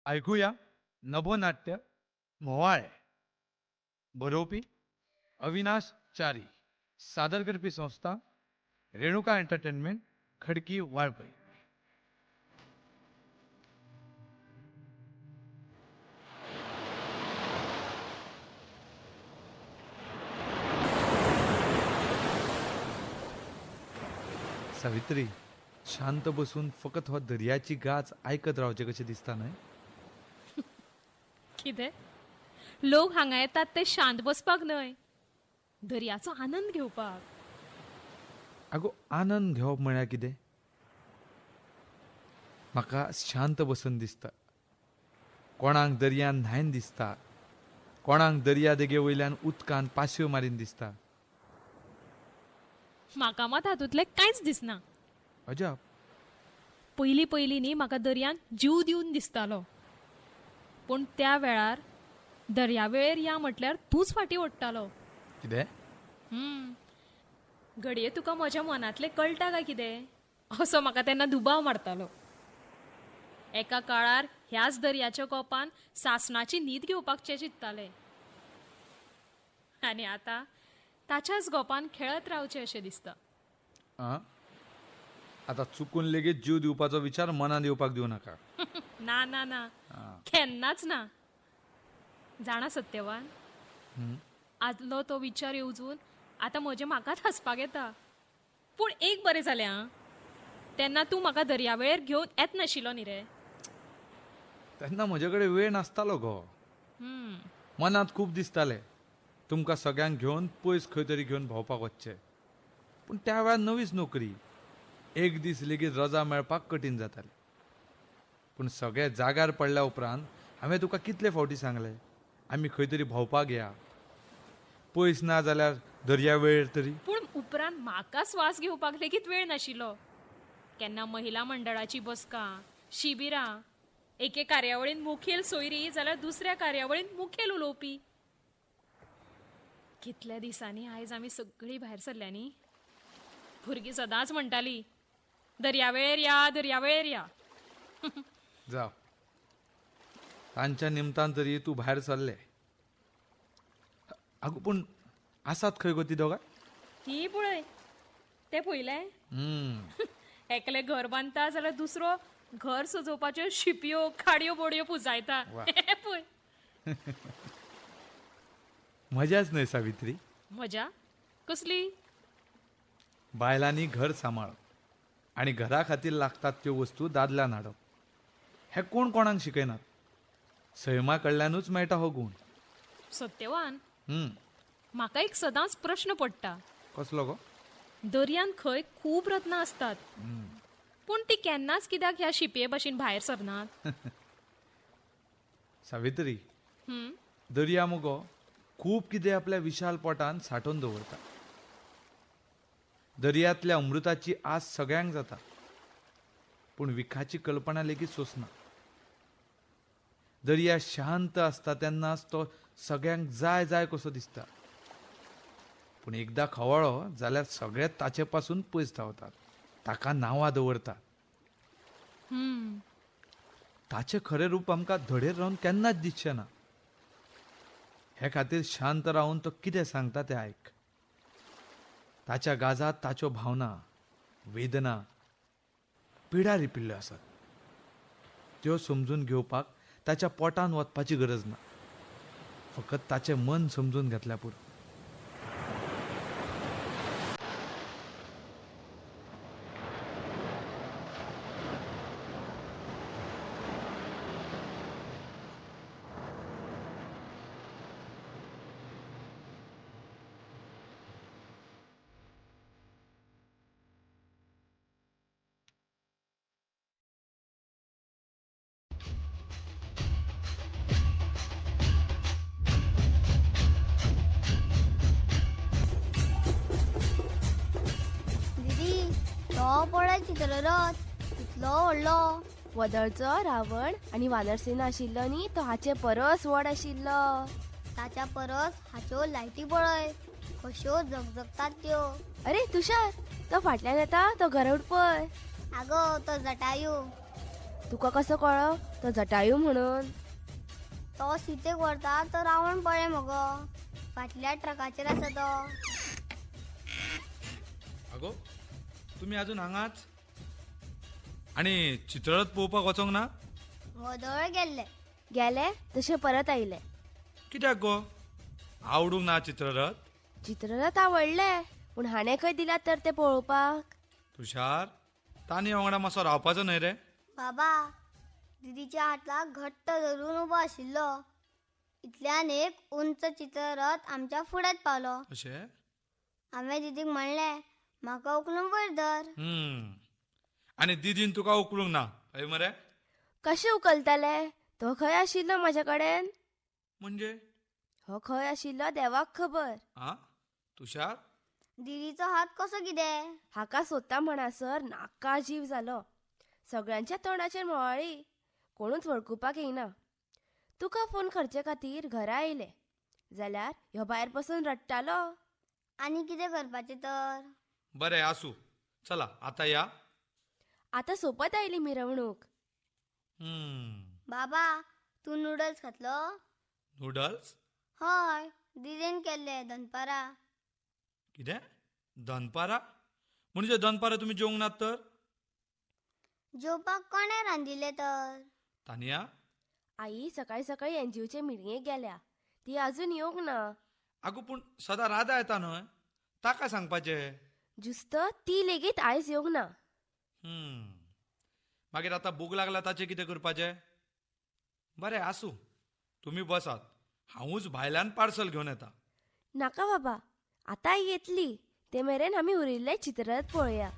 ऐकूया नभोनाट्य म्होवाळे. बरोवपी अविनाश च्यारी. सादर करपी संस्था रेणुका एंटरटेनमेंट, खडकी वाळपई. सावित्री, शांत बसून फकत हो दर्याची गाज आयकत रावचें कशें दिसता न्हय? कितें लोक हांगा येतात ते शांत बसपाक न्हय, दर्याचो आनंद घेवपाक. आगो, आनंद घेवप म्हळ्यार कितें? म्हाका शांत बसून दिसता. कोणाक दर्यान न्हायन दिसता, कोणाक दर्या देगे वयल्यान उदकान पासयो मारीन दिसता. म्हाका मात हातूंतलें कांयच दिसना. अजाप. पयलीं पयलीं न्ही म्हाका दर्यान जीव दिवन दिसतालो, पूण त्या वेळार दर्यावेळेर या म्हटल्यार तूंच फाटीं ओडटालो. कितें? घडये तुका म्हज्या मनांतलें कळटा काय कितें असो म्हाका तेन्ना दुबाव मारतालो. एका काळार ह्याच दर्याच्या कोपान सासणाची न्हीद घेवपाक चिंतताले, आनी आतां ताच्याच गोपान खेळत रावचें अशें दिसता. आतां चुकून लेगीत जीव दिवपाचो विचार मनान येवपाक दिवं नाका. ना ना ना, केन्नाच ना. जाणा सत्यवान, आदलो तो विचार येवजून आतां म्हजें म्हाकाच हांसपाक येता. पूण एक बरें जालें आं, तेन्ना तूं म्हाका दर्यावेळेर घेवन येत नाशिल्लो न्ही रे. तेन्ना म्हजे कडेन वेळ नासतालो गो. मनांत खूब दिसतालें तुमकां सगळ्यांक घेवन पयस खंय तरी घेवन भोंवपाक वचचें, पूण त्या वेळार नवीच नोकरी, एक दीस लेगीत रजा मेळपाक कठीण जातालें. पूण सगळें जाग्यार पडल्या उपरांत हांवें तुका कितले फावटी सांगलें, आमी खंय तरी भोंवपाक या, पयस ना जाल्यार दर्या वेळेर तरी. पूण उपरांत म्हाका स्वास घेवपाक लेगीत वेळ नाशिल्लो. केन्ना महिला मंडळाची बसका, शिबिरां, एके कार्यावळीन मुखेल सोयरी जाल्यार दुसऱ्या कार्यावळीन मुखेल उलोवपी. कितल्या दिसांनी आयज आमी सगळीं भायर सरल्या न्ही. भुरगीं सदांच म्हणटाली दर्यावेळेर या, दर्यावेळेर या. जाव, तांच्या निमतान तरी तूं भायर सरले. आगो, पूण आसात खंय गो ती दोगां? ही पळय, ते पळयलें, एकलें घर बांदता जाल्यार दुसरो घर सजोवपाच्यो शिपयो खाडयो बोडयो पुजायता. पळय, मजाच न्हय सावित्री? मजा कसली? बायलांनी घर सांबाळप आनी घरा खातीर लागतात त्यो वस्तू दादल्यान हाडप हें कोण कोणाक शिकयनात. सैमा कडल्यानूच मेळटा हो गूण. सत्यवान, म्हाका एक सदांच प्रश्न पडटा. कसलो गो? दर्यांत खंय खूब रत्नां आसतात, पूण ती केन्नाच कित्याक ह्या शिपये भशेन भायर सरनात? सावित्री, दर्या मुगो खूब कितें आपल्या विशाल पोटान सांठोवन दवरता. दर्यांतल्या अमृताची आस सगळ्यांक जाता, पूण विखाची कल्पना लेगीत सोंसना. दर्या शांत आसता तेन्नाच तो सगळ्यांक जाय जाय कसो दिसता, पूण एकदां खवळो जाल्यार सगळे ताचे पासून पयस धांवतात, ताका नांवां दवरतात. ताचें खरें रूप आमकां धडेर रावन केन्नाच दिसचें ना. हे खातीर शांत रावन तो कितें सांगता तें आयक. ताच्या गाजात ताच्यो भावना, वेदना, पिडा लिपिल्ल्यो आसात. त्यो समजून घेवपाक ताच्या पोटान वचपाची गरज ना, फकत ताचें मन समजून घेतल्यार पुरो. चित्ररथ कितलो व्हडलो. वदळचो रावण आनी वानरसेना आशिल्लो न्ही, तो हाचे परस व्हड आशिल्लो. ताच्या परस हाच्यो लायटी पळय कश्यो झगझगतात त्यो. अरे तुषार, तो फाटल्यान येता तो गरुड पळय. आगो, तो जटायू. तुका कसो कळ्ळो तो जटायू म्हणून? तो सीतेक व्हरता तो रावण पळय मगो, फाटल्या ट्रकाचेर आसा तो. आगो तुमी अजून हांगाच? आनी चित्ररथ पळोवपाक वचोंक ना? वदळ गेल्ले. गेले तशे परत आयले. कित्याक गो आवडूंक ना चित्ररथ? चित्ररथ आवडले, पूण हाणें खंय दिला तर ते पळोवपाक. तुषार, तानी वांगडा मातसो रावपाचो न्हय रे? बाबा, दिदीच्या हाताक घट्ट धरून उबो आशिल्लो. इतल्यान एक उंच चित्ररथ आमच्या फुड्यात पावलो. अशें? हांवें दिदीक म्हणलें, म्हाका उखलून वयर धर. आनी दिदीन तुका उखलूंक ना हय मरे? कशें उखलताले? तो खंय आशिल्लो म्हाज्या कडेन. म्हणजे हो खंय आशिल्लो देवाक खबर. आ तुषार, दिदीचो हात कसो कितें? हाका सोदता म्हणसर नाका जीव जालो. सगळ्यांच्या तोंडाचेर मोवाळी, कोणूच वळखुपाक येयना. तुका फोन करचे खातीर घरा आयले जाल्यार ह्यो भायर बसून रडटालो. आनी कितें करपाचें तर? बरें आसूं, चला आतां या. आतां सोंपत आयली मिरवणूक. बाबा, तूं नुडल्स खातलो? नुडल्स? हय, दिदीन केल्ले दनपारा. कितें दनपारा? म्हणजे दनपारा तुमी जेवंक नात तर? जेवपाक कोणें रांदिल्लें तर? तानिया, आई सकाळी सकाळी एनजीओचे मिटिंगेक गेल्या, ती अजून येवंक ना. आगो पूण सदां राधा येता न्हय, ताका सांगपाचें. जुस्त ती लेगीत आयज येवंक ना. मागीर आतां भूक लागला ताचें कितें करपाचें? बरें आसूं, तुमी बसात, हांवूच भायल्यान पार्सल घेवन येता. नाका बाबा, आतां आई येतली, ते मेरेन आमी उरिल्लें चित्ररथ पळोवया.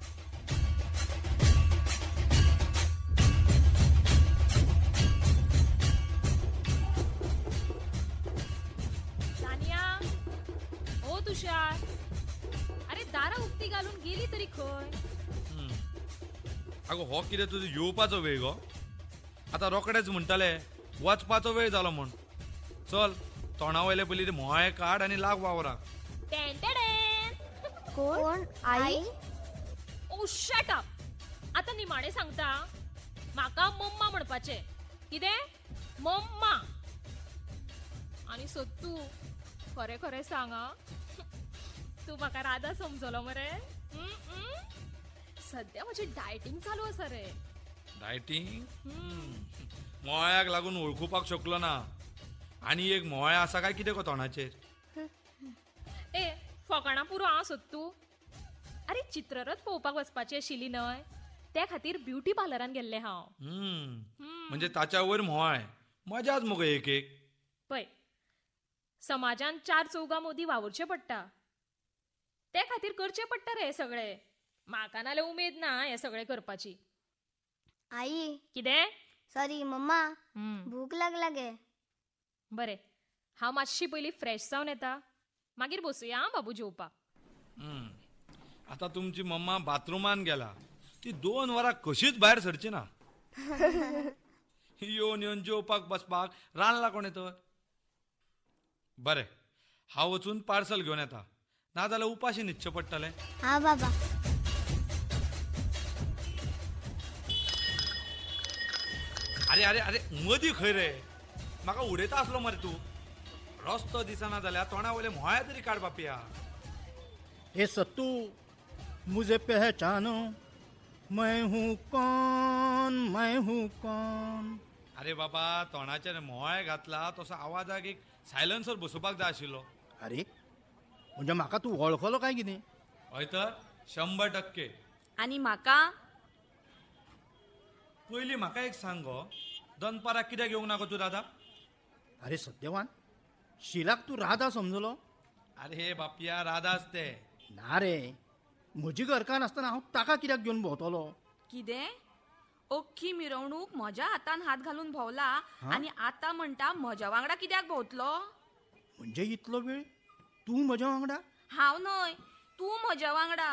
तानिया, ओ तुषार, अरे दारां उक्ती घालून गेली तरी खंय? आगो हो कितें तुजो येवपाचो वेळ गो? आतां रोखडेच म्हणटाले वचपाचो वेळ जालो म्हूण. चल तोंडा वयले पयलीं मोळे काड आनी लाग वावराक. कोण? आई? ओ शट अप. आतां निमाणें सांगता, म्हाका मम्मा म्हणपाचें. कितें? मम्मा. आनी सत्तू, खरें खरें सांग आं, तूं म्हाका राधा समजलो मरे? सद्या म्हजी डायटींग चालू आसा रे. डायटींग? मोळ्याक लागून वळखुपाक शकलो ना. आनी एक मोळ्या आसा काय कितें गो तोंडाचेर? ए फकाणां पुरो आं सत्तू. अरे चित्ररथ पळोवपाक वचपाची आशिल्ली न्हय, त्या खातीर ब्युटी पार्लरान गेल्लें हांव. म्हणजे ताच्या वयर म्होंवाळ मजाच मगो एक एक. पळय, समाजान चार चौगां मदीं वावुरचें पडटा, ते खातीर करचें पडटा रे सगळें. म्हाका नाल्यार उमेद ना हें सगळें करपाची. आई. कितें? सॉरी मम्मा, भूक लागला गे. बरें, हांव मातशी पयलीं फ्रेश जावन येता, मागीर बसुया आं बाबू जेवपाक. आतां तुमची मम्मा बाथरुमान गेला, ती 2 वरां कशीच भायर सरची ना. येवन येवन जेवपाक बसपाक रांदला कोणें तर? बरें, हांव वचून पार्सल घेवन येता, नाजाल्यार उपाशी न्हिदचें पडटलें. हा बाबा. अरे अरे अरे मदीं खंय रे, म्हाका उडयता आसलो मरे तूं. रस्तो दिसना जाल्यार तोंडा वयले म्होंवाळे तरी काड बापया. हे सत्तू, मुझे पहचानो, मैं हूँ कौन, मैं हूँ कौन. अरे बाबा, तोंडाचेर म्होंवाळे घातला तसो आवाजाक एक सायलन्सर बसोवपाक जाय आशिल्लो. अरे म्हणजे म्हाका तूं वळखलो काय कितें? हय तर, 100%. आनी म्हाका? पयलीं म्हाका एक सांग गो, दनपाराक कित्याक येवंक ना गो तूं दादा? अरे सत्यवान, शिलाक तूं राधा समजलो? अरे बापया, राधाच ते. ना रे, म्हजी घरकान्न आसतना हांव ताका कित्याक घेवन भोंवतलो? कितें? अख्खी मिरवणूक म्हज्या हातान हात घालून भोंवला आनी आतां म्हणटा म्हज्या वांगडा कित्याक भोंवतलो? म्हणजे इतलो वेळ तूं म्हज्या वांगडा? हांव न्हय, तूं म्हज्या वांगडा.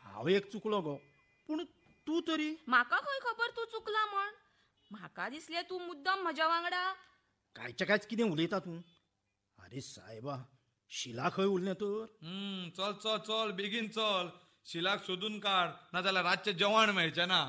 हांव एक चुकलो गो, पूण तूं तरी. म्हाका खंय खबर तूं चुकला म्हण, म्हाका दिसलें तूं मुद्दम म्हज्या वांगडा. कायच्या कायच कितें उलयता तूं? अरे सायबा, शिला खंय उरलें तर? चल चल चल, बेगीन चल, शिलाक सोदून काड, नाजाल्यार रातचें जेवण मेळचें ना.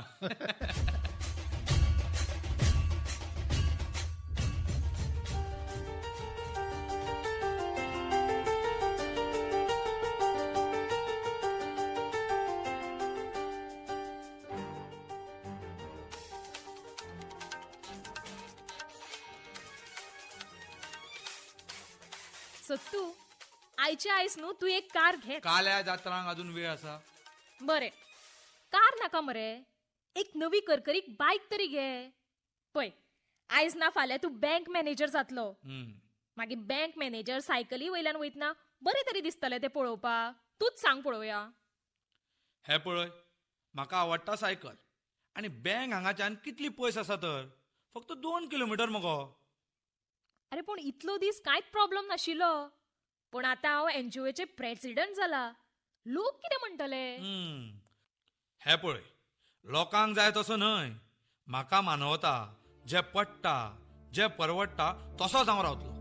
सत्तू, आयचे आयज न्हू तूं एक कार घे. काल्या जात्रांक अजून वेळ आसा. बरें, कार नाका मरे, एक नवी करकरीक बायक तरी घे. पळय, आयज ना फाल्यां तूं बँक मॅनेजर जातलो. मागीर बँक मॅनेजर सायकली वयल्यान वयतना बरें तरी दिसतलें तें पळोवपाक. तूंच सांग पळोवया. हें पळय, म्हाका आवडटा सायकल, आनी बँक हांगाच्यान कितली पयस आसा तर? फक्त 2 किलोमिटर मगो. अरे पूण इतलो दीस कांयच प्रॉब्लम नाशिल्लो, पूण आतां हांव एनजीओचे प्रेसिडंट जाला, लोक कितें म्हणटले? हें पळय, लोकांक जाय तसो न्हय, म्हाका मानवता, जें पडटा जें परवडटा तसोच हांव रावतलो.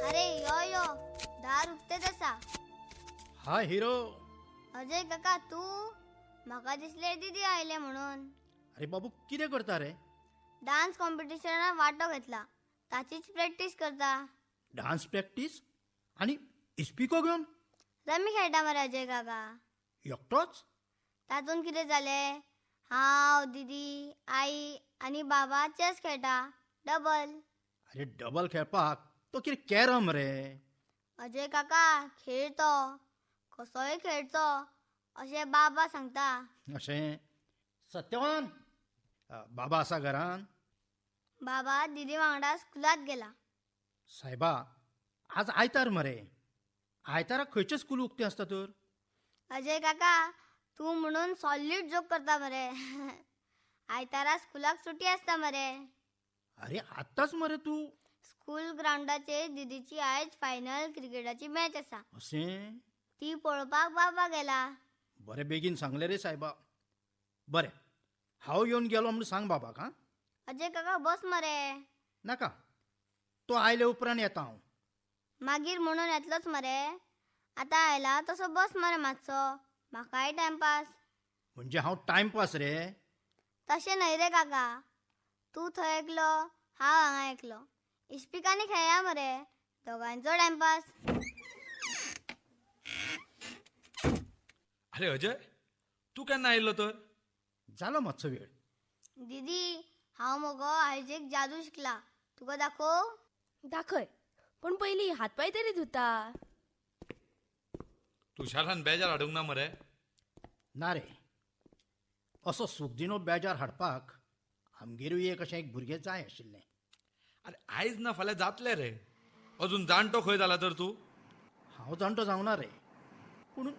अरे यो यो, दार उक्तेच आसा. हा हिरो. अजय काका, तूं? म्हाका दिसलें दीदी आयलें म्हणून. अरे बाबू, कितें करता रे? डान्स कॉम्पिटिशनात वांटो घेतला, ताचीच प्रॅक्टीस करता. Dance practice? आनी इस्पिको घेवन? रमी खेळटा मरे अजय काका. एकटोच? तातूंत कितें जालें, हांव, दीदी, आई आनी बाबा चेस खेळटा, डबल. अरे डबल खेळपाक तो कितें कॅरम रे? अजय काका, खेळ तो, कसोय खेळचो अशें बाबा सांगता. अशें? सत्यवान, बाबा आसा घरान? बाबा दीदी वांगडा स्कुलात गेला. सायबा, आज आयतार मरे, आयताराक खंयचें स्कूल उक्तें आसता तर? अजय काका, तूं म्हणून सॉलीड जोक करता मरे. आयतारा स्कुलाक सुटी आसता मरे. अरे आत्ताच मरे तूं. स्कूल ग्रावंडाचेर दीदीची आयज फायनल क्रिकेटाची मॅच आसा. अशें? ती पळोवपाक बाबा गेला. बरें, बेगीन सांगलें रे सायबा. बरें, हांव येवन गेलो म्हणून सांग बाबाक. हां अजय काका, बस मरे. नाका, तो आयले उपरांत येता हांव. मागीर म्हणून येतलोच मरे, आतां आयला तसो बस मरे मातसो, म्हाकाय टायमपास. म्हणजे हांव टायमपास रे? तशें न्हय रे काका, तूं थंय एकलो, हांव हांगा एकलो, इस्पिकांनी खेळया मरे, दोगांचो टायमपास. अरे अजय, तूं केन्ना आयिल्लो तर? जालो मातसो वेळ. दीदी, हांव मगो आयज एक जादू शिकला, तुका दाखोव? दाखय, पूण पयलीं हातपांय तरी धुता. तुषारान बेजार हाडूंक ना मरे? ना रे, असो सुखदिणो बेजार हाडपाक आमगेरूय एक अशें एक भुरगें जाय आशिल्लें. अरे आयज ना फाल्यां जातलें रे, अजून जाणटो खंय जाला तर तूं? हांव जाणटो जावना रे, पूण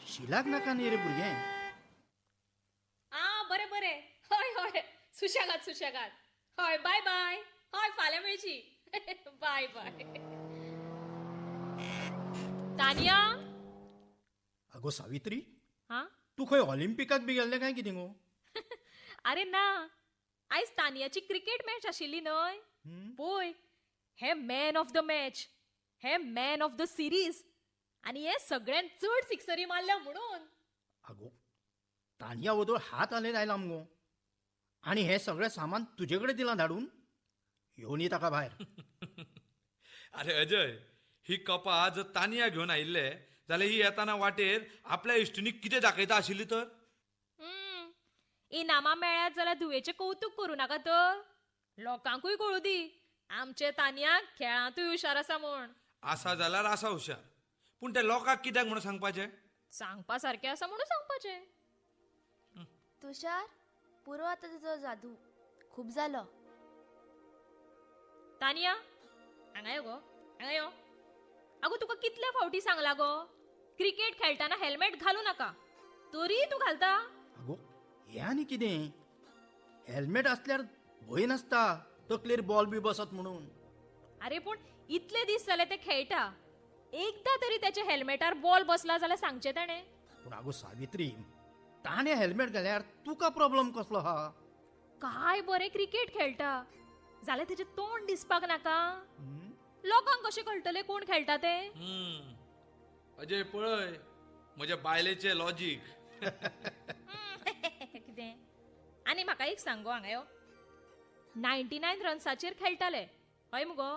शिलाक नाका न्ही रे भुरगें. आ बरें बरें, हय हय, सुशेगाद सुशेगाद, हय बाय बाय, हय फाल्यां मेळची. Bye bye. Tania. अगो सावित्री, हां, तूं खंय ऑलिम्पिकाक बी गेल्लें काय कितें गो? अरे ना, आयज तानियाची क्रिकेट मॅच आशिल्ली न्हय. पळय, हे मॅन ऑफ the match, हे मॅन ऑफ the series, आनी हे सगळ्यांत चड सिक्सरी मारल्या म्हणून. अगो तानिया वदोळ हात हालयत आयला मगो, आनी हें सगळें सामान तुजे कडेन दिलां धाडून, येवनी ताका भायर. अरे अजय, ही कपा जर तानिया घेवन आयिल्ले जाल्यार ही येताना वाटेर आपल्या इश्टिणीक कितें दाखयता आशिल्ली तर? इनामां मेळ्ळ्यात जाल्यार धुवेचें कौतूक करूं नाका तर? लोकांकूय कळूं दी आमचे तानिया खेळांतूय हुशार आसा म्हूण. आसा जाल्यार आसा हुशार, पूण ते लोकांक कित्याक म्हणून सांगपाचें? सांगपा सारकें आसा म्हणून सांगपाचें. तुषार, पुरो आतां तुजो जादू, खूब जालो. तानिया, हांगा यो गो, हांगा यो. आगो तुका कितले फावटी सांगला गो, क्रिकेट खेळटाना हेल्मेट घालू नाका, तरी तूं घालता. आगो हें आनी कितें, हेल्मेट आसल्यार भंय नासता तकलेर बॉल बी बसत म्हणून. अरे पूण इतले दीस जाले ते खेळटा, एकदा तरी त्याच्या हेल्मेटार बॉल बसला जाल्यार सांगचें ताणें. पूण आगो सावित्री, ताणें हेल्मेट घाल्यार तुका प्रॉब्लम कसलो हा? काय बरें क्रिकेट खेळटा जाल्यार तेजें तोंड दिसपाक नाका? लोकांक कशें कळटलें कोण खेळटा तें? अजय पळय म्हज्या बायलेचें लॉजीक. कितें? आनी म्हाका एक सांग गो, हांगा यो, 99 रन्साचेर खेळटाले हय मुगो,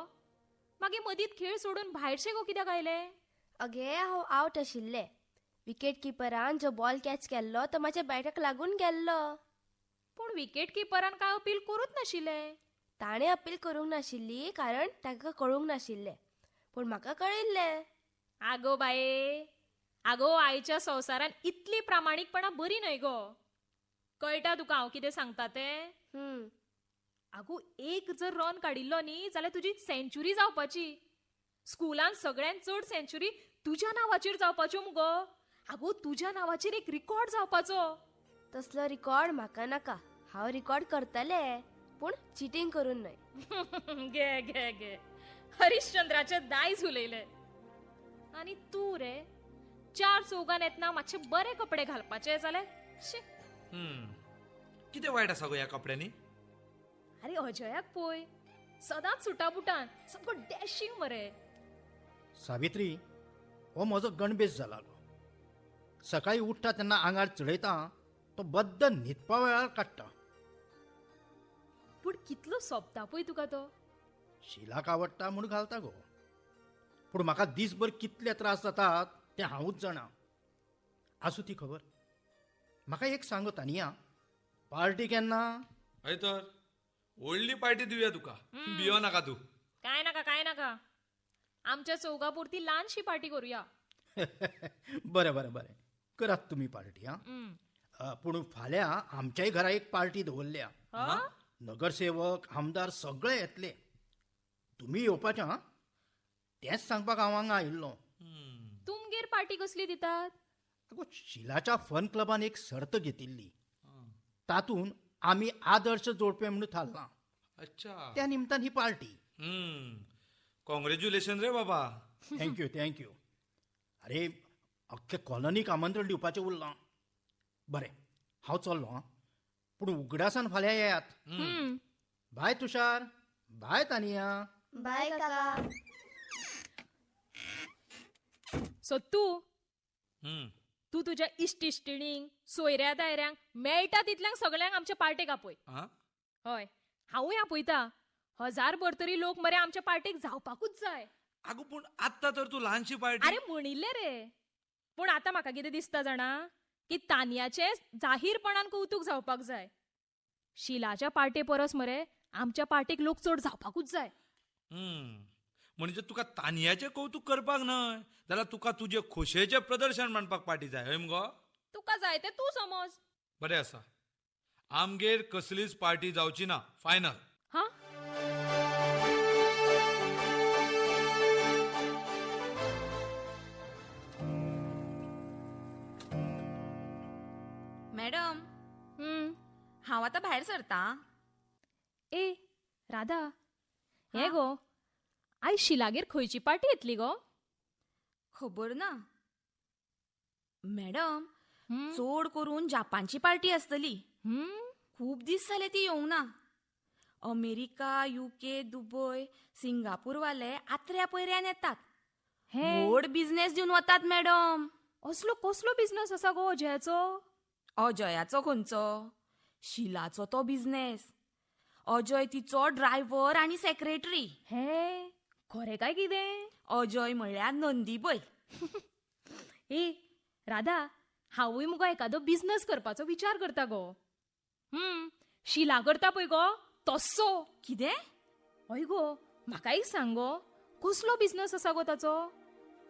मागीर मदींत खेळ सोडून भायरशे गो कित्याक आयले? अगे हांव आवट आशिल्लें. विकेट किपरान जो बॉल कॅच केल्लो तो म्हाज्या बॅटाक लागून गेल्लो. पूण विकेट किपरान काय अपील करूंक नाशिल्लें. ताणें अपील करूंक नाशिल्ली कारण ताका कळूंक नाशिल्लें, पूण म्हाका कळिल्लें. आगो बाये, आगो आयच्या संवसारान इतली प्रामाणीकपणा बरी न्हय गो. कळटा तुका हांव कितें सांगता तें? आगो एक जर रन काडिल्लो न्ही जाल्यार तुजी सेंच्युरी जावपाची. स्कुलान सगळ्यांत चड सेंच्युरी तुज्या नांवाचेर जावपाच्यो मुगो. आगो तुज्या नांवाचेर एक रिकॉर्ड जावपाचो. तसलो रिकॉर्ड म्हाका नाका. हांव रिकॉर्ड करतलें, पूण चिटींग करून न्हय. घे घे घे, हरिश्चंद्राचे दायज उलयले. आनी तूं रे चार चौगान येतना मातशे बरे कपडे घालपाचे जाल्यार. कितें वायट आसा गो ह्या कपड्यांनी? अरे अजयाक पळय, सदांच सुटा बुटान, सामको डॅशिंग मरे. सावित्री, हो म्हजो गणभेस जाला गो. सकाळी उठ्ठा तेन्ना आंगार चडयता तो बद्द न्हिदपा वेळार काडटा. पूण कितलो सोबता पळय तुका तो. शिलाक आवडटा म्हूण घालता गो, पूण म्हाका दिसभर कितले त्रास जातात ते हांवूच जाणा. आसूं ती खबर. म्हाका एक सांग तानिया, पार्टी केन्ना? हय तर व्हडली पार्टी दिवया तुका, भियो नाका तूं. काय नाका काय नाका, आमच्या चौगा पुरती ल्हानशी पार्टी करूया. बरें बरें बरें, करात तुमी पार्टी. हां, पूण फाल्यां आमच्याय घरा एक पार्टी दवरल्या. नगरसेवक, आमदार सगळे येतले. तुमी येवपाचे? हां, तेंच सांगपाक हांव हांगा आयिल्लो. तुमगेर पार्टी कसली दितात? आगो शिलाच्या फन क्लबान एक सर्त घेतिल्ली, तातूंत आमी आदर्श जोडपे म्हणून थारलां. अच्छा, त्या निमतान ही पार्टी. कॉंग्रेच्युलेशन रे बाबा. Thank you thank you. अरे अख्खे कॉलनीक आमंत्रण दिवपाचें उरलां. बरें, हांव चल्लो. हां, पूण उगडासान फाल्यां येयात. बाय तुषार, बाय तानिया. बाय काका. सत्तू, तूं तुज्या इश्ट इश्टिणींक, सोयऱ्या दायऱ्यांक, मेळटा तितल्यांक सगळ्यांक आमच्या पार्टेक आपय. हय, हांवूय आपयता. 1000 तरी लोक मरे आमच्या पार्टेक जावपाकूच जाय. आगो पूण आत्तां तर तूं ल्हानशी पार्टी. अरे म्हणिल्लें रे, पूण आतां म्हाका कितें दिसता जाणा, की तानियाचें जाहीरपणान कौतूक जावपाक जाय. शिलाच्या पार्टे परस मरे आमच्या पार्टेक लोक चड जावपाकूच जाय. म्हणजे तुका तानियाचें कौतूक करपाक न्हय जाल्यार तुका तुजे खोशयेचें प्रदर्शन मांडपाक पार्टी जाय. हय मुगो? तुका जाय तें तूं समज. बरें आसा, आमगेर कसलीच पार्टी जावची ना, फायनल. हां, मॅडम, हांव आतां भायर सरता. ए राधा, हे गो आयज शिलागेर खंयची पार्टी येतली गो? खबर ना मॅडम, चड करून जापानची पार्टी आसतली. खूब दीस जाले ती येवंक ना. अमेरिका, युके, दुबय, सिंगापूर वाले आत्र्या पयऱ्यान येतात, व्हड बिझनेस दिवन वतात. मॅडम, असलो कसलो बिझनेस आसा गो अजयाचो? अजयाचो खंयचो, शिलाचो तो बिझनेस. अजय तिचो ड्रायव्हर आनी सेक्रेटरी. हे खरें काय कितें? अजय म्हळ्यार नंदीबय. ए राधा, हांवूय मुगो एखादो बिझनेस करपाचो विचार करता गो. शिला करता पळय गो तस्सो. कितें? हय गो, म्हाका एक सांग गो, कसलो बिझनेस आसा गो ताचो?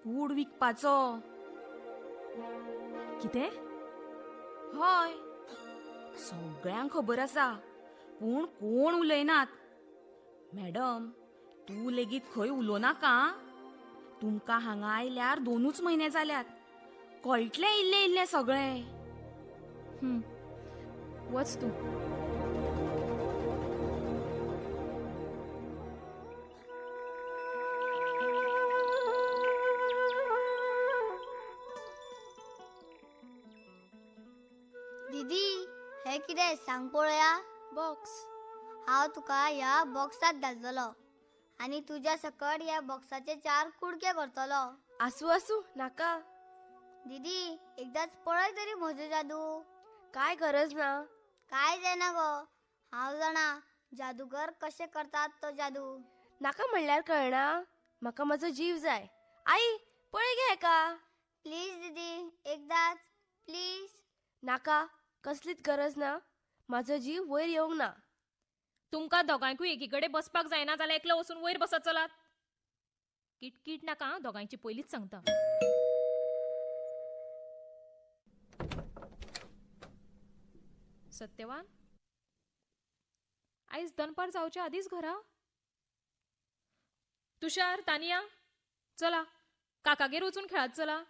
कूड विकपाचो. कितें? हय, सगळ्यांक खबर आसा, पूण कोण उलयनात. मॅडम, तूं लेगीत खंय उलोवनाका. तुमकां हांगा आयल्यार 2 म्हयने जाल्यात, कळटलें इल्लें इल्लें सगळें. वच तूं. दीदी, हे कितें सांग पळोवया? बॉक्स. हांव तुका ह्या बॉक्सांत घालतलो आनी तुज्या सकट ह्या बॉक्साचे 4 कुडके करतलो. आसूं आसूं, नाका. दीदी, एकदाच पळय तरी म्हजो जादू. काय गरज ना. काय जायना गो, हांव जाणा जादूगर कशें करतात तो जादू. नाका म्हणल्यार कळना. म्हाका म्हजो जीव जाय. आई पळय गे हेका. प्लीज दीदी एकदाच प्लीज. नाका, कसलीच गरज ना. म्हाजो जीव वयर येवंक ना. तुमकां दोगांयकूय एकीकडे बसपाक जायना जाल्यार एकलो वचून वयर बसत चलात. किटकीट नाका, दोगांयची पयलींच सांगता. सत्यवान, आयज दनपार जावच्या आदींच घरा. तुषार, तानिया, चला काकागेर वचून खेळात चला.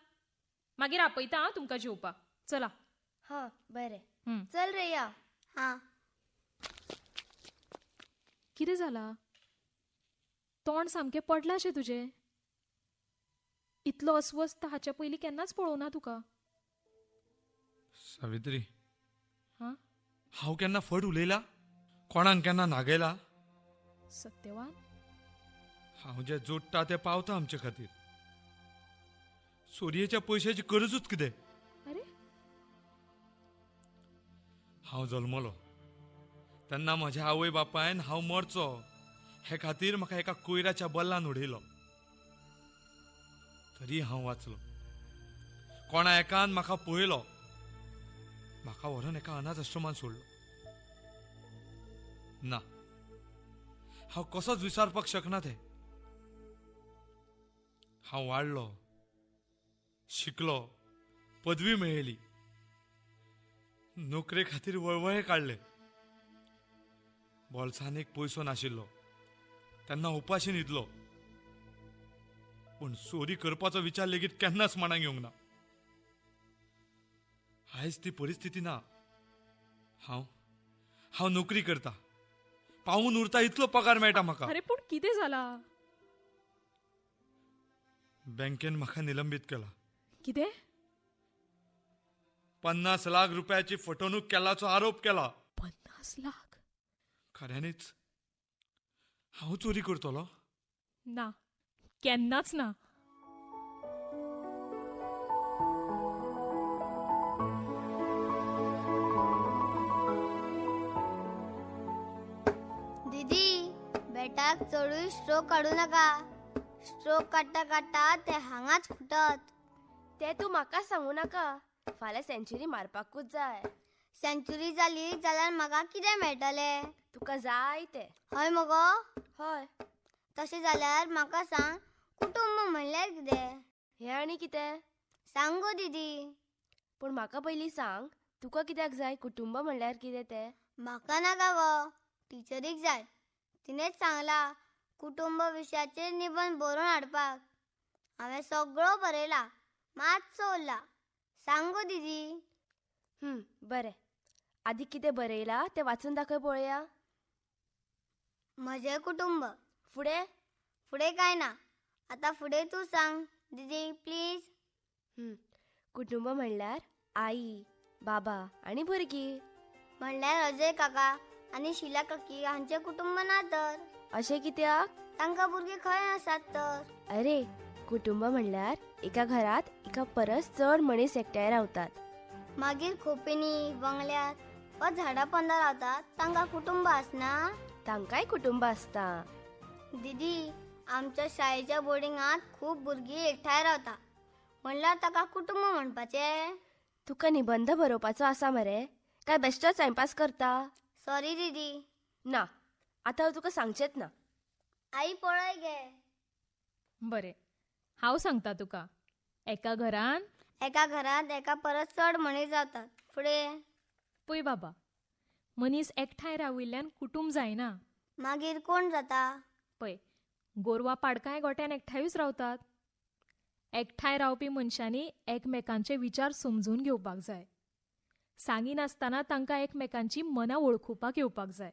मागीर आपयता हां तुमकां जेवपाक. चला. हां बरें, चल रे या. हां. कितें जाला? तोंड सामकें पडलाशें तुजें. इतलो अस्वस्थ हाच्या पयलीं केन्नाच पळोवना तुका. सावित्री, हांव केन्ना फट उलयला? कोणाक केन्ना नागयला? सत्यवान, हांव जे जोडटा ते पावता आमचे खातीर. चोरयेच्या पयशाची गरजूच कितें? अरे, हांव जल्मलो तेन्ना म्हज्या आवय बापायन हांव मरचो हे खातीर म्हाका एका कोयराच्या बल्लान उडयलो. तरी हांव वाचलो. कोणा एकान म्हाका पळयलो, म्हाका व्हरून एका अनाथ आश्रमान सोडलो. ना, हांव कसोच विसरपाक शकना तें. हांव वाडलो, शिकलो, पदवी मेळयली, नोकरे खातीर वळवळे काडले. बोल्सान एक पयसो नाशिल्लो तेन्ना उपाशी न्हिदलो. पूण चोरी करपाचो विचार लेगीत केन्नाच मनाक येवंक ना. आयज ती परिस्थिती ना. हांव हांव नोकरी करता, पावून उरता इतलो पगार मेळटा म्हाका. अरे पूण कितें जाला? बँकेन म्हाका निलंबीत केला. कितें? 50 लाख रुपयाची फटवणूक केल्याचो आरोप केला. 50 लाख? खऱ्यांनीच हांव चोरी करतलो? ना, केन्नाच ना. दीदी, बेटाक चडूय स्ट्रोक काडू नाका. स्ट्रोक काडटा काडटा ते हांगाच फुटत. ते तूं म्हाका सांगू नाका. फाल्यां सेंच्युरी मारपाकूच जाय. सेंच्युरी जाली जाल्यार म्हाका कितें मेळटलें? तुका जाय तें. हय मगो? हय. तशें जाल्यार म्हाका सांग, कुटुंब म्हणल्यार कितें? हें आनी कितें? सांग गो दीदी. पूण म्हाका पयलीं सांग, तुका कित्याक जाय कुटुंब म्हणल्यार कितें तें? म्हाका नाका गो, टिचरीक जाय. तिणेंच सांगला कुटुंब विशयाचेर निबंद बरोवन हाडपाक. हांवें सगळो बरयला, मातसो उरला. सांग गो दीदी. बरें, आदी कितें बरयला तें वाचून दाखय पळोवया. म्हजें कुटुंब. फुडें? फुडें काय ना. आतां फुडें तूं सांग दीदी प्लीज. कुटुंब म्हणल्यार आई, बाबा आनी भुरगीं. म्हणल्यार अजय काका आनी शिला काकी हांचें कुटुंब ना तर? अशें कित्याक? तांकां भुरगीं खंय आसात तर? अरे, कुटुंब म्हणल्यार एका घरांत एका परस चड मनीस एकठांय रावतात. मागीर खोपींनी, बंगल्यात वा झाडां पोंदा रावतात तांकां कुटुंब आसना? तांकांय कुटुंब आसता. दीदी, आमच्या शाळेच्या बोर्डिंगांत खूब भुरगीं एकठांय रावता, म्हणल्यार ताका कुटुंब म्हणपाचें? तुका निबंध बरोवपाचो आसा मरे? काय बेश्टोच टायमपास करता? सॉरी दीदी. ना, आतां हांव तुका सांगचेंच ना. आई पळय गे. बरें, हांव सांगता तुका. एका घरांत एका घरांत एका परस चड मनीस जातात. फुडें? पळय बाबा, मनीस एकठांय राविल्ल्यान कुटुंब जायना. मागीर कोण जाता? पळय, गोरवां पाडकांय गोट्यान एकठांयूच रावतात. एकठांय रावपी मनशांनी एकमेकांचे विचार समजून घेवपाक जाय. सांगिनासतना तांकां एकमेकांची मनां वळखुपाक येवपाक जाय.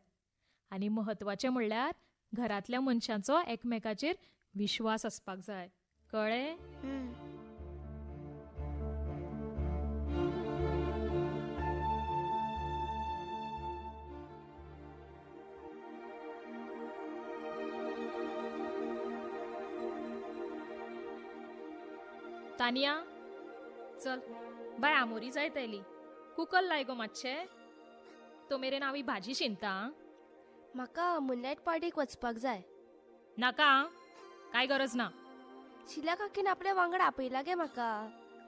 आनी म्हत्वाचें म्हणल्यार घरांतल्या मनशांचो एकमेकाचेर विश्वास आसपाक जाय. कळ्ळें? तानिया, चल बाय, आमोरी जायत आयली. कुकल लाय गो मातशें. तो मेरेन हांव ही भाजी शिनता. म्हाका मुनलायट पार्टीक वचपाक जाय. नाका, काय गरज ना. शिला काकीन आपल्या वांगडा आपयला गे म्हाका.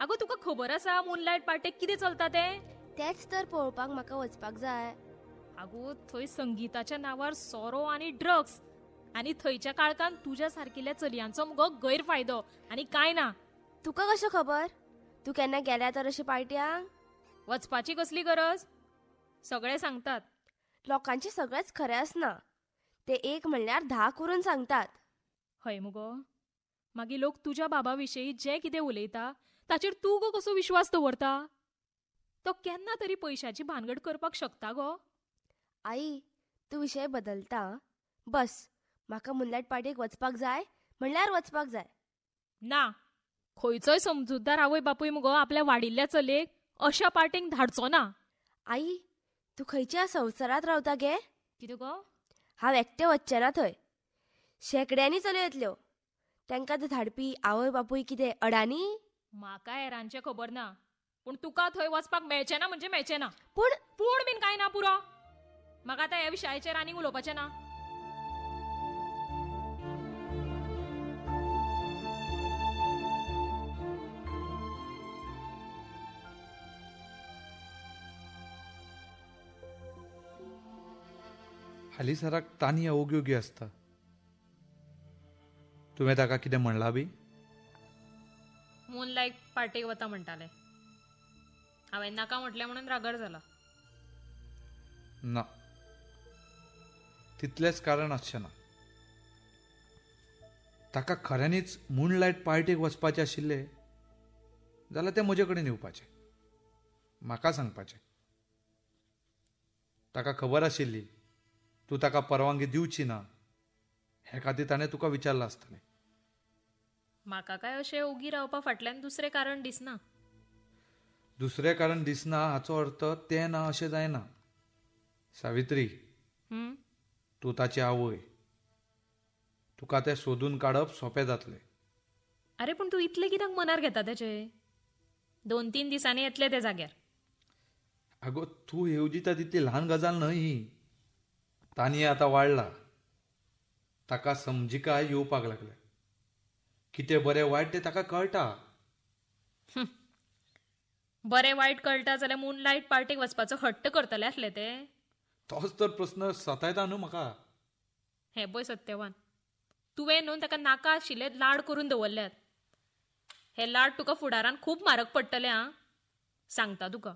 आगो तुका खबर आसा मूनलायट पार्टेक कितें चलता तें? तेच तर पळोवपाक म्हाका वचपाक जाय. आगो थंय संगीताच्या नांवार सोरो आनी ड्रग्स आनी थंयच्या काळखान तुज्या सारकिल्ल्या चलयांचो मुगो गैरफायदो आनी कांय ना. तुका कशें खबर? तूं केन्ना गेल्या तर अशे पार्ट्यांक? वचपाची कसली गरज? सगळे सांगतात. लोकांचे सगळेच खरें आसना, ते एक म्हणल्यार 10 करून सांगतात. हय मुगो, मागीर लोक तुज्या बाबा विशीं जें कितें उलयता ताचेर तूं गो कसो विश्वास दवरता? तो केन्ना तरी पयशाची भानगड करपाक शकता गो. आई, तूं विशय बदलता. बस, म्हाका मुनलायट पार्टेक वचपाक जाय म्हणल्यार वचपाक जाय. ना, खंयचोय समजूतदार आवय बापूय मुगो आपल्या वाडिल्ल्या चलयेक अशा पार्टेक धाडचो ना. आई, तूं खंयच्या संवसारांत रावता गे? कितें गो? हांव एकटें वचचें ना थंय. शेंकड्यांनी चलयो येतल्यो, तांकां धाडपी आवय बापूय कितें अडाणी? म्हाका हेरांचें खबर ना, पूण तुका थंय वचपाक मेळचें ना म्हणजे मेळचें ना. पूण पूण बीन कांय ना, पुरो. म्हाका आतां ह्या विशयाचेर आनीक उलोवपाचें ना. हालींसराक तानिया ओगी ओगी आसता. तुवें ताका कितें म्हणलां बी? मूनलायट पार्टेक वता म्हणटालें. हांवें नाका म्हटलें म्हणून रागार जाला. ना, तितलेंच कारण आसचें ना. ताका खऱ्यांनीच मूनलायट पार्टेक वचपाचें आशिल्लें जाल्यार तें म्हजे कडेन येवपाचें, म्हाका सांगपाचें. ताका खबर आशिल्ली तूं ताका परवानगी दिवची ना, हे खातीर ताणें तुका विचारलां आसतलें. म्हाका काय अशें ओगी रावपा फाटल्यान दुसरें कारण दिसना. दुसरें कारण दिसना हाचो अर्थ तें ना अशें जायना. सावित्री, तूं ताची आवय, तुका तें सोदून काडप सोंपें जातलें. अरे पूण तूं इतलें कित्याक मनार घेता तेचें? 2-3 दिसांनी येतलें तें जाग्यार. आगो, तूं येवजिता तितली ल्हान गजाल न्हय ही. तानिया आतां वाडला, ताका समजिकाय येवपाक लागल्या. कितें बरें वायट तें ताका कळटा. बरें वायट कळटा जाल्यार मूनलायट पार्टेक वचपाचो हट्ट करतलें आसलें तें? तोच तर प्रस्न सतायता न्हू म्हाका. हें पळय सत्यवान, तुवें न्हू ताका नाका आशिल्ले लाड करून दवरल्यात. हे लाड तुका फुडारान खूब म्हारग पडटले. आं, सांगता तुका.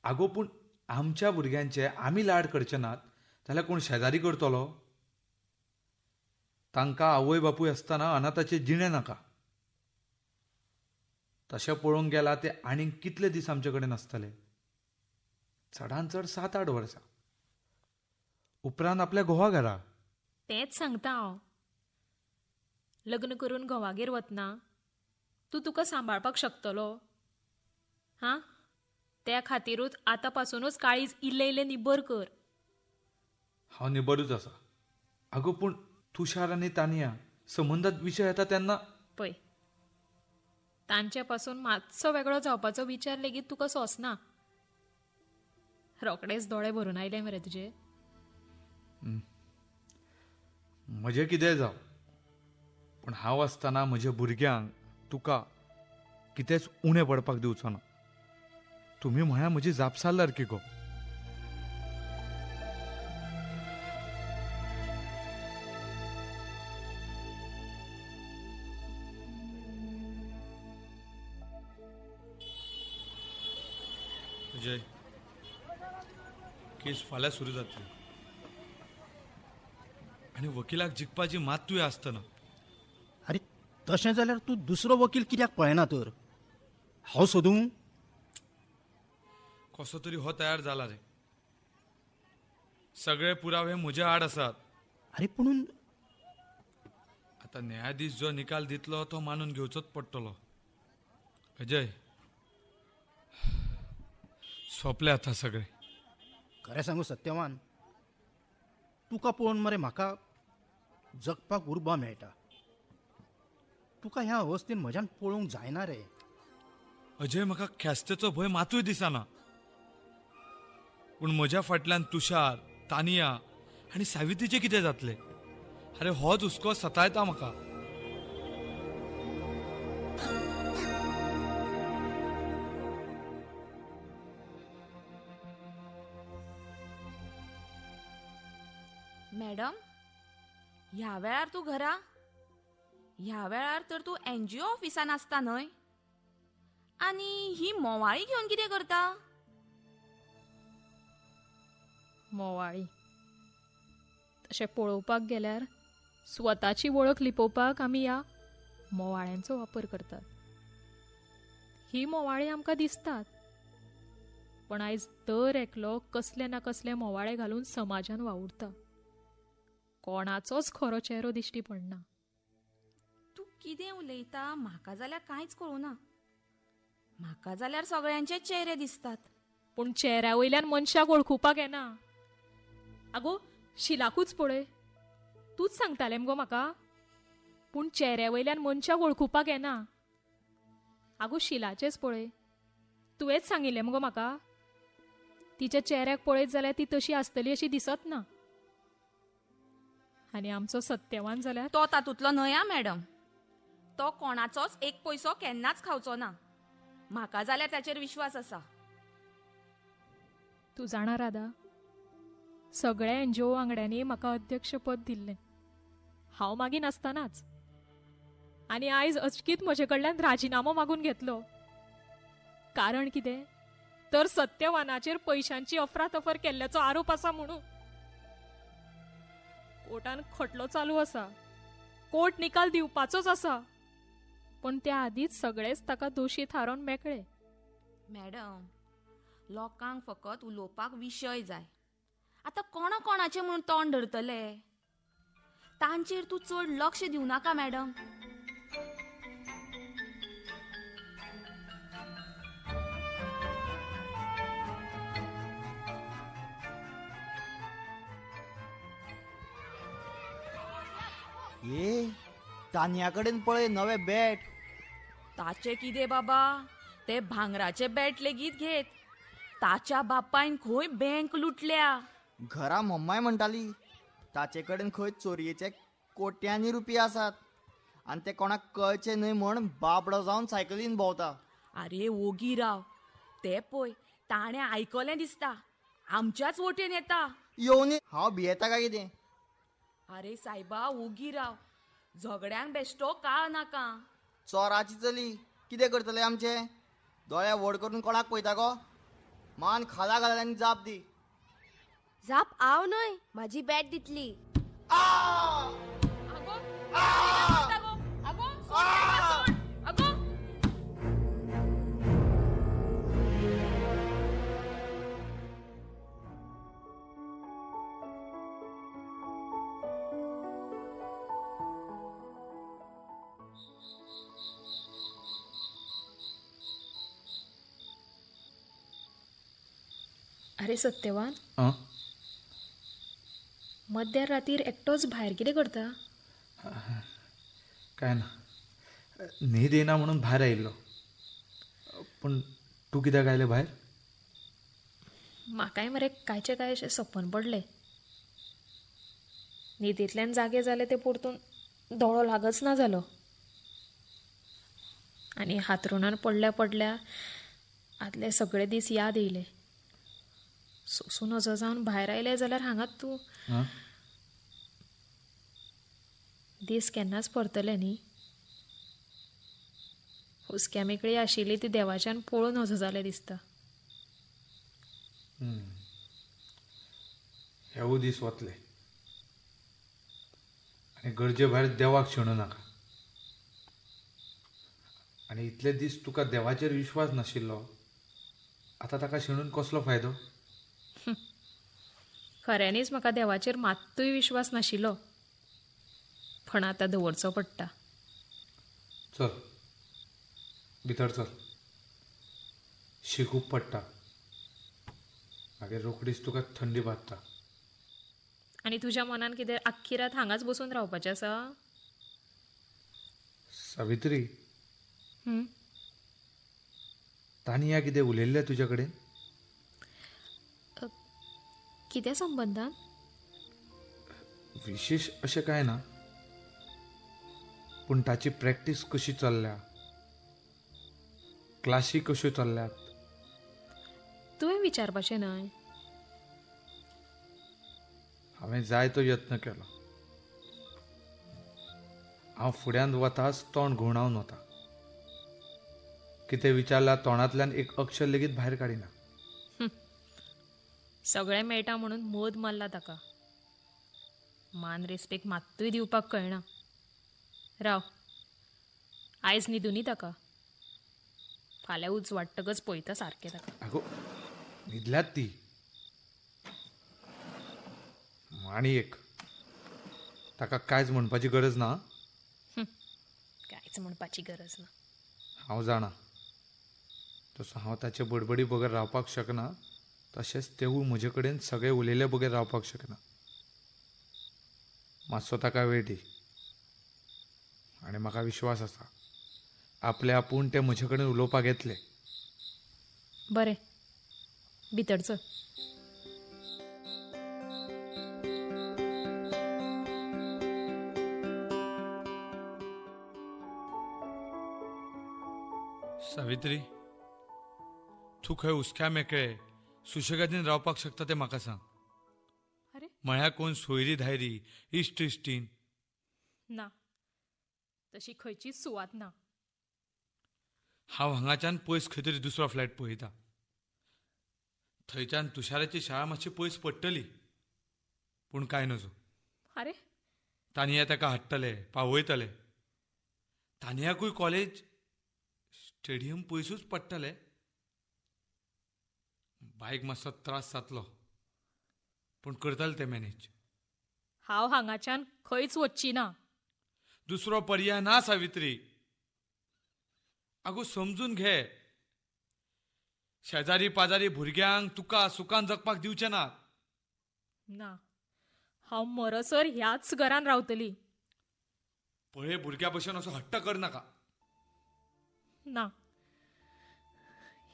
आगो, पूण आमच्या भुरग्यांचे आमी लाड करचे नात जाल्यार कोण शेजारी करतलो? तांकां आवय बापूय आसतना अनाथाचें जिणें नाका. तशें पळोवंक गेल्यार ते आनीक कितले दीस आमचे कडेन आसतले? चडान चड 7-8 वर्सां. उपरांत आपल्या घोवा घरा. तेंच सांगता हांव. लग्न करून घोवागेर वतना तूं तुका सांबाळपाक शकतलो? हां, त्या खातीरूच आतां पासूनच काळीज इल्लें इल्लें निबर कर. हांव निबरूच आसा. आगो, पूण तुषार आनी तानिया संबंदात विशय येता तेन्ना पळय, तांचे पासून मातसो वेगळो जावपाचो विचार लेगीत तुका सोंसना. रोखडेच दोळे भरून आयले मरे तुजे. म्हजें कितेंय जावं, पूण हांव आसतना म्हज्या भुरग्यांक तुका कितेंच उणें पडपाक दिवचो ना. तुमी म्हळ्यार म्हजी जापसालदारकी गो. अजय, केस फाल्यां सुरू जातली आनी वकिलाक जिखपाची मातूय आसतना. आरे तशें जाल्यार तूं दुसरो वकील कित्याक पळयना तर? हांव सोदूं? कसो तरी हो तयार जाला रे. सगळे पुरावे म्हज्या आड आसात. अरे पुणून आतां न्यायाधीश जो निकाल दितलो तो मानून घेवचोच पडटलो. अजय, सोंपले आतां सगळे. खरें सांगू सत्यवान, तुका पळोवन मरे म्हाका जगपाक उर्बा मेळटा. तुका ह्या अवस्थेन म्हज्यान पळोवंक जायना रे. अजय, म्हाका ख्यास्तेचो भंय मातूय दिसना, पूण म्हज्या फाटल्यान तुषार, तानिया आनी सावित्रीचें कितें जातलें अरे होच हुस्को सतायता म्हाका. मॅडम, ह्या वेळार तूं घरा? ह्या वेळार तर तूं एनजीओ ऑफिसान आसता न्हय? आनी ही मोवाळी घेवन कितें करता? मोवाळी तशें पळोवपाक गेल्यार स्वताची वळख लिपोवपाक आमी ह्या मोवाळ्यांचो वापर करतात. ही मोवाळी आमकां दिसतात, पण आयज दर एकलो कसले ना कसले मोवाळे घालून समाजान वावुरता. कोणाचोच खरो चेहरो दिश्टी पडना. तूं कितें उलयता म्हाका जाल्यार कांयच कळुना. म्हाका जाल्यार सगळ्यांचे चेहरे दिसतात, पूण चेहऱ्या वयल्यान मनशाक वळखुपाक येना. आगो शिलाकूच पळय, तूंच सांगतालें मगो म्हाका, पूण चेहऱ्या वयल्यान मनशाक वळखुपाक येना. आगो शिलाचेंच पळय, तुवेंच सांगिल्लें मगो म्हाका, तिच्या चेहऱ्याक पळयत जाल्यार ती तशी आसतली अशी दिसत ना. आनी आमचो सत्यवान जाल्यार तो तातूंतलो न्हय आ मॅडम. तो कोणाचोच एक पयसो केन्नाच खावचो ना. म्हाका जाल्यार ताचेर विश्वास आसा. तूं जाणा राधा, सगळ्या एनजीओ वांगड्यांनी म्हाका अध्यक्षपद दिल्लें, हांव मागीर नासतनाच. आनी आयज अचकीत म्हजे कडल्यान राजिनामो मागून घेतलो. कारण कितें तर सत्यवानाचेर पयशांची अफरातफर केल्ल्याचो आरोप आसा म्हणून. कोर्टान खटलो चालू आसा, कोर्ट निकाल दिवपाचोच आसा, पूण त्या आदींच सगळेच ताका दोशी थारोवन मेकळे. मॅडम, लोकांक फकत उलोवपाक विशय जाय. आतां कोणा कोणाचें म्हूण तोंड धरतले? तांचेर तूं चड लक्ष दिवं नाका मॅडम. ए तान्या कडेन पळय नवे बॅट. ताचे कितें बाबा, ते भांगराचे बॅट लेगीत घेत. ताच्या बापायन खंय बँक लुटल्या. घरा मम्माय म्हणटाली ताचे कडेन खंय चोरयेचे कोट्यांनी रुपया आसात आनी ते कोणाक कळचे न्हय म्हण बाबडो जावन सायकलीन भोंवता. आरे ओगी राव, ते पळय ताणें आयकलें दिसता, आमच्याच वटेन येता. येवनी हांव भियेता काय कितें? आरे सायबा ओगी राव, झगड्यांक बेश्टो काळ नाका. चोराची चली कितें करतले आमचे? दोळे व्हड करून कोणाक पळयता गो? मान खाला घाल आनी जाप दी. जाप हांव न्हय, म्हाजी बॅट दितली. अरे सत्यवान, मध्या रातीर एकटोच भायर कितें करता? काय ना, न्हीद येना म्हणून भायर आयिल्लो. पूण तूं कित्याक आयलें भायर? म्हाकाय मरे कायचे काय अशें सपन पडलें. न्हिदेंतल्यान जागे जाले ते परतून दोळो लागच ना जालो. आनी हातरुणार पडल्या पडल्या आदले सगळे दीस याद येयले. सोसूं नजो जावन भायर आयले जाल्यार हांगात तूं. दीस केन्नाच परतले न्ही. हुस्क्या मेकळी आशिल्ली ती देवाच्यान पळोवन नजो जालें दिसता. हेवूय दीस वतले आनी गरजे भायर देवाक शेणू नाका. आनी इतले दीस तुका देवाचेर विश्वास नाशिल्लो, आतां ताका शेणून कसलो फायदो? खऱ्यांनीच म्हाका देवाचेर मात्तूय विश्वास नाशिल्लो, पण आतां दवरचो पडटा. चल भितर चल, शिकूंक पडटा, मागीर रोखडीच तुका थंडी बादता. आनी तुज्या मनान कितें आख्खी रात हांगाच बसून रावपाचें आसा? सावित्री, तानिया कितें उलयल्लें तुज्या कडेन? कित्या संबंदान? विशेष अशें कांय ना, पूण ताची प्रॅक्टीस कशी चल्ल्या, क्लासी कश्यो चल्ल्यात तुवें विचारपाचें न्हय. हांवें जायतो यत्न केलो. हांव फुड्यांत वताच तोंड घुंवडावन वता. कितें विचारल्यार तोंडांतल्यान एक अक्षर लेगीत भायर काडिना. सगळें मेळटा म्हणून मद मारला ताका. मान रेस्पेक मात्तूय दिवपाक कळना. राव, आयज न्हिदुनी ताका. फाल्यां उजवाडटकच पळयता सारकें ताका. आगो न्हिदल्यात ती. आनी एक, ताका कांयच म्हणपाची गरज ना. कांयच म्हणपाची गरज ना. हांव जाणा, तसो हांव ताचे बडबडी बगर रावपाक शकना, तशेंच तेवूय म्हजे कडेन सगळे उलयले बगर रावपाक शकना. मातसो ताका वेळ दी आनी म्हाका विश्वास आसा आपले आपूण ते म्हजे कडेन उलोवपाक येतले. बरें, भितर चल. सावित्री, तूं खंय हुसक्या मेकळे सुशेगादीन रावपाक शकता तें म्हाका सांग. अरे म्हळ्यार कोण सोयरी धायरी इश्ट इश्टीन ना, तशी खंयची सुवात ना. हांव हांगाच्यान पयस खंय तरी दुसरो फ्लॅट पळयता. थंयच्यान तुषाराची शाळा मातशी पयस पडटली, पूण कांय नजो. अरे तानिया ताका हाडटले, पावयतले. तानियाकूय कॉलेज स्टेडियम पयसूच पडटले. बायक मातसो त्रास जातलो, पूण करतले ते मॅनेज. हांव हांगाच्यान खंयच वचची ना. दुसरो पर्याय ना सावित्री. आगो समजून घे, शेजारी पाजारी भुरग्यांक तुका सुखान जगपाक दिवचे ना. ना, हांव मरसर ह्याच घरान रावतली. पळय भुरग्या भशेन असो हट्ट कर नाका. ना,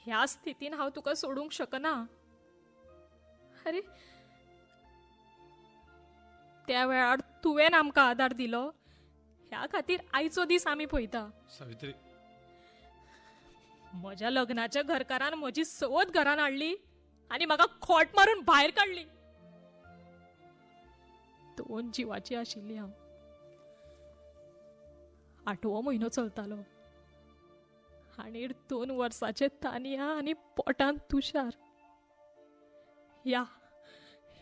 ह्या स्थितीन हांव तुका सोडूंक शकना. अरे त्या वेळार तुवें आमकां आदार दिलो, ह्या खातीर आयचो दीस आमी पळयता. सावित्री, म्हज्या लग्नाच्या घरकारान म्हजी सवत घरान हाडली आनी म्हाका खोट मारून भायर काडली. दोन जिवाची आशिल्ली हांव. 8वो म्हयनो चलतालो आनी 2 वर्साचे तानिया आनी पोटान तुषार. ह्या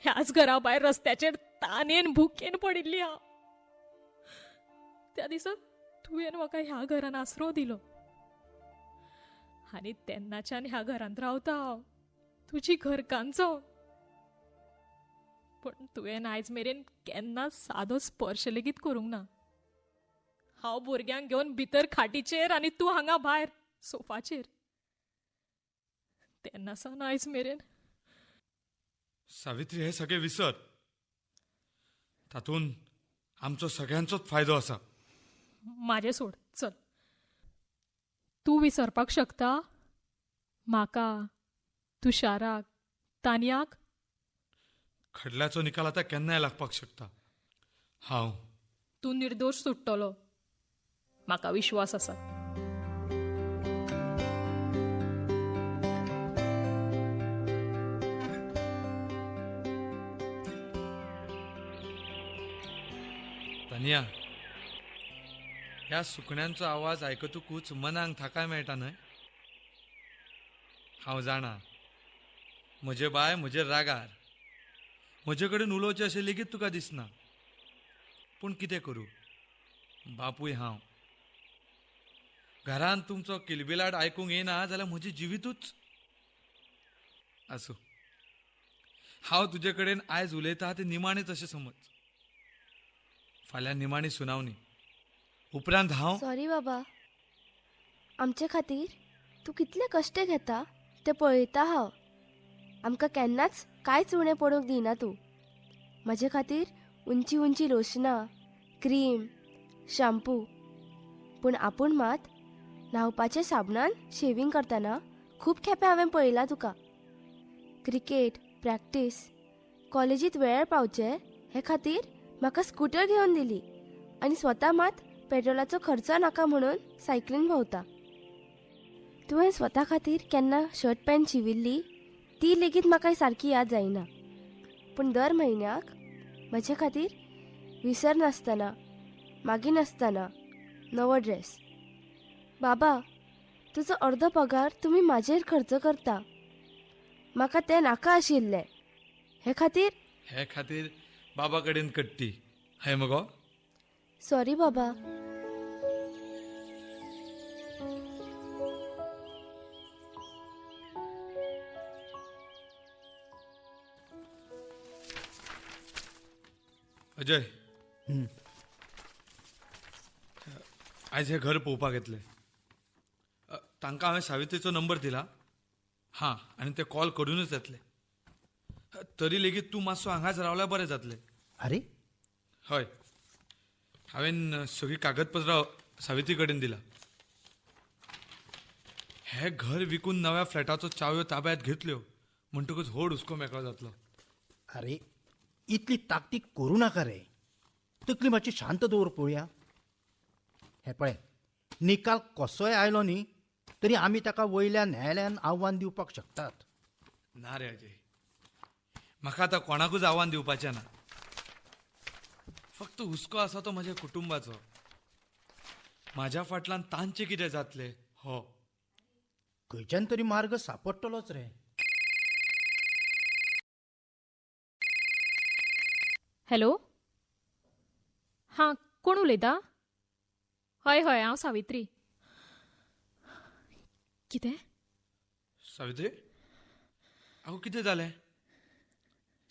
ह्याच घरा भायर रस्त्याचेर तानेन भुकेन पडिल्ली हांव. त्या दिसा तुवें म्हाका ह्या घरान आसरो दिलो आनी तेन्नाच्यान ह्या घरांत रावता हांव, तुजी घरकांचो. पूण तुवें आयज मेरेन केन्ना सादो स्पर्श लेगीत करूंक ना. हांव भुरग्यांक घेवन भितर खाटीचेर आनी तूं हांगा भायर सोफाचेर. तेन्ना सावन आयज मेरेन. सावित्री, हे सगळे विसर. तातूंत आमचो सगळ्यांचोच फायदो आसा. म्हाजें सोड, चल. तूं विसरपाक शकता म्हाका, तुषाराक, तानियाक? खडल्याचो निकाल आतां केन्नाय लागपाक शकता. हांव तूं निर्दोश सुट्टलो, म्हाका विश्वास आसा. तानिया, ह्या सुकण्यांचो आवाज आयकतकूच मनाक थाकाय मेळटा न्हय? हांव जाणा म्हजें बाय म्हजेर रागार, म्हजे कडेन उलोवचें अशें लेगीत तुका दिसना. पूण कितें करूं, बापूय हांव. घरांत तुमचो किलबिलाट आयकूंक येना जाल्यार म्हजें जिवितूच. आसूं, हांव तुजे कडेन आयज उलयता तें निमाणें अशें समज. फाल्यां निमाणी सुनावणी उपरांत हांव. सॉरी बाबा, आमचे खातीर तूं कितले कश्ट घेता ते पळयता हांव. आमकां केन्नाच कांयच उणें पडूंक दिना तूं. म्हजे खातीर उंची उंची लोशनां, क्रीम, शॅम्पू, पूण आपूण मात न्हावपाच्या साबणान शेविंग करतना खूब खेपे हांवें पळयला तुका. क्रिकेट प्रॅक्टीस, कॉलेजींत वेळार पावचें हे खातीर म्हाका स्कूटर घेवन दिली आनी स्वता मात पेट्रोलाचो खर्च नाका म्हणून सायकलीन भोंवता. तुवें स्वता खातीर केन्ना शर्ट पॅन्ट शिविल्ली ती लेगीत म्हाका सारकी याद जायना. पूण दर म्हयन्याक म्हजे खातीर विसरनासतना, मागिनासतना नवो ड्रेस. बाबा, तुजो अर्दो पगार तुमी म्हाजेर खर्च करता. म्हाका तें नाका आशिल्लें. हे खातीर हे खातीर बाबा कडेन कट्टी हय मगो? सॉरी बाबा. अजय, आयज हें घर पळोवपाक येतलें. तांकां हांवें सावित्रीचो नंबर दिला. हां, आनी ते कॉल करूनच येतले. तरी लेगीत तूं मातसो हांगाच रावल्यार बरें जातलें. अरे हय, हांवें सगळीं कागदपत्रां सावित्री कडेन दिला. हें घर विकून नव्या फ्लॅटाचो चावयो ताब्यात घेतल्यो म्हणटकूच व्हड हुस्को मेकळो जातलो. अरे इतली ताकतीक करूं नाका रे. तकली मातशी शांत दवर पळोवया. हें पळय, निकाल कसोय आयलो न्ही तरी आमी ताका वयल्या न्यायालयान आव्हान दिवपाक शकतात. ना रे अजय, म्हाका आतां कोणाकूच आव्हान दिवपाचें ना. फक्त हुस्को आसा तो म्हज्या कुटुंबाचो. म्हाज्या फाटल्यान तांचें कितें जातलें हो. खंयच्यान तरी मार्ग सापडटलोच रे. हॅलो, हां, कोण उलयता? हय हय, हांव सावित्री. कितें? सावित्री, आगो कितें जालें?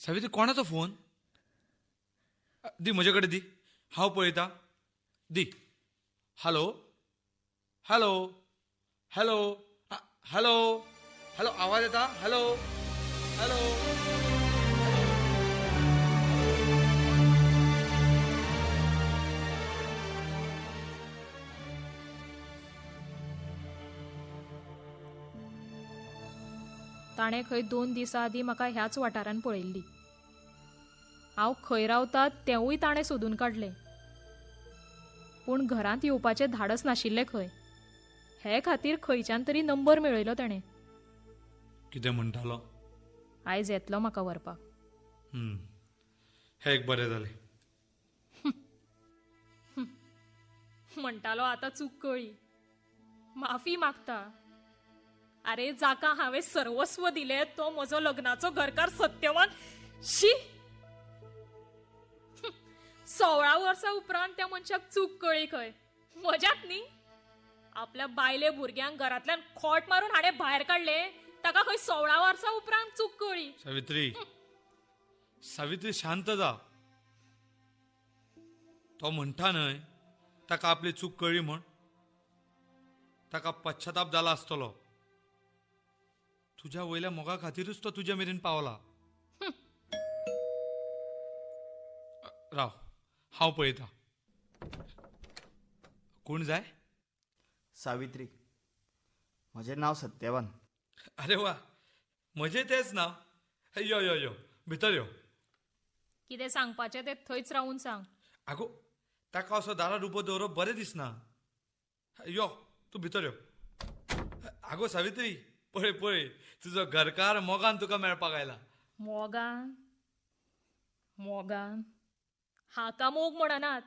सावित्री, कोणाचो फोन? दी म्हजे कडेन दी, हांव पळयता. दी. Hello hello hello hello hello, आवाज येता? Hello hello. ताणें खंय 2 दिसां आदीं म्हाका ह्याच वाठारान पळयल्ली. हांव खंय रावता तेंवूय ताणें सोदून काडलें. पूण घरांत येवपाचें धाडस नाशिल्लें खंय. हे खातीर खंयच्यान तरी नंबर मेळयलो ताणें. कितें म्हणटालो? आयज येतलो म्हाका व्हरपाक. हें एक बरें जालें. म्हणटालो आतां चूक कळ्ळी, माफी मागता. अरे जाका हांवें सर्वस्व दिलें तो म्हजो लग्नाचो घरकार सत्यवान. शी, 16 वर्सां उपरांत त्या मनशाक चूक कळ्ळी खंय. मजाक न्ही? आपल्या बायले भुरग्यांक घरांतल्यान खोट मारून हाणें भायर काडलें, ताका खंय 16 वर्सां उपरांत चूक कळ्ळी. सावित्री, सावित्री शांत जा. तो म्हणटा न्हय ताका आपली चूक कळ्ळी म्हण. ताका पश्चाताप जाला आसतलो. तुज्या वयल्या मोगा खातीरूच तो तुज्या मेरेन पावला. राव, हांव पळयता. कोण जाय? सावित्री. म्हजें नांव सत्यवान. अरे वा, म्हजें तेच नांव. यो यो यो, भितर यो. कितें सांगपाचें तें थंयच रावून सांग. आगो, ताका असो दारार उबो दवरप बरें दिसना. यो, तूं भितर यो. आगो सावित्री, पळय पळय, तुजो घरकार मोगान तुका मेळपाक आयला. मोगान? मोगान हाका मोग म्हणनात.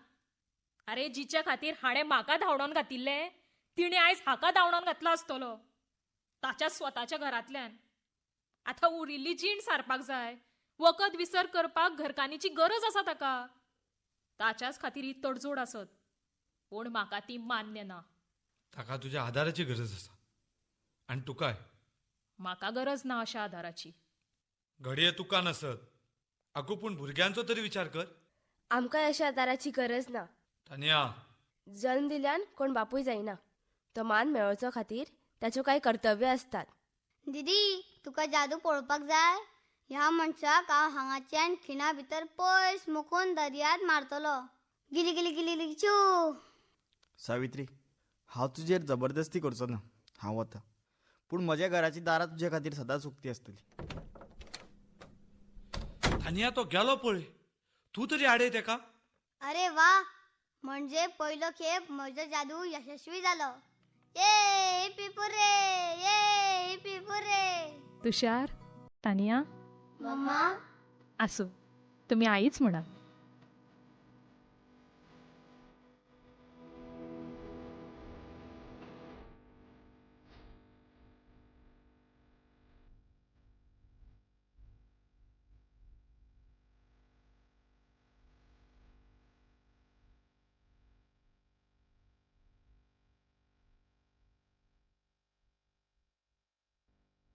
अरे जिच्या खातीर हाणें म्हाका धांवडावन घातिल्लें तिणें आयज हाका धांवडावन घातला आसतलो ताच्या स्वताच्या घरांतल्यान. आतां उरिल्ली जीण सारपाक जाय. वखद विसर करपाक घरकान्नीची गरज आसा ताका. ताच्याच खातीर ही तडजोड आसत, पूण म्हाका ती मान्य ना. ताका तुज्या आदाराची गरज आसा आनी तुकाय. म्हाका गरज ना अशा आदाराची. घडये तुका नसत आगो, पूण भुरग्यांचो तरी विचार कर. आमकां अशा आदाराची गरज ना. तानिया, जल्म दिल्यान कोण बापूय जायना. तो मान मेळोवचो खातीर ताच्यो कांय कर्तव्य आसतात. दिदी, तुका जादू पळोवपाक जाय? ह्या मनशाक हांव हांगाच्यान खिणा भितर पयस मुकून दर्यात मारतलो. गिली गिली गिली चू. सावित्री, हांव तुजेर जबरदस्ती करचो ना. हांव वता, पूण म्हज्या घराची दारां तुजे खातीर सदांच उक्ती आसतली. तानिया, तो गेलो पळय. तूं तरी आडय तेका. अरे वा, म्हणजे पयलो खेप म्हजो जादू यशस्वी जालो. ये पिपुरे, ये पिपुरे. तुषार, तानिया, मम्मा. आसूं, तुमी आईच म्हणा.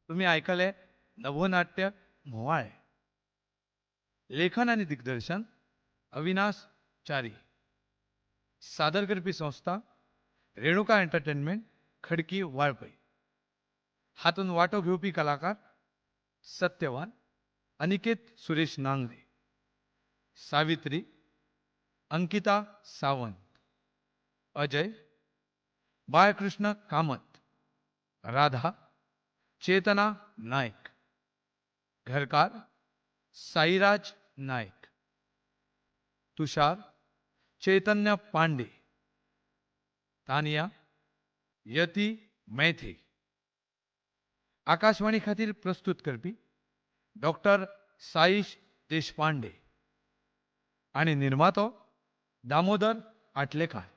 तुम्ही ऐकले नभोनाट्य म्होवाळे. लेखन आनी दिग्दर्शन अविनाश च्यारी. सादर करपी संस्था रेणुका एंटरटेनमेंट, खडकी, वाळपय. हातूंत वांटो घेवपी कलाकार सत्यवान, अनिकेत सुरेश नांगरे, सावित्री, अंकिता सावंत, अजय, बाळकृष्ण कामत, राधा, चेतना नायक, घरकार साईराज नायक, तुषार, चैतन्य पांडे, तानिया, यती मैथी. आकाशवाणी खातीर प्रस्तुत करपी डॉक्टर साईश देशपांडे आणि निर्मातो दामोदर आटलेकार.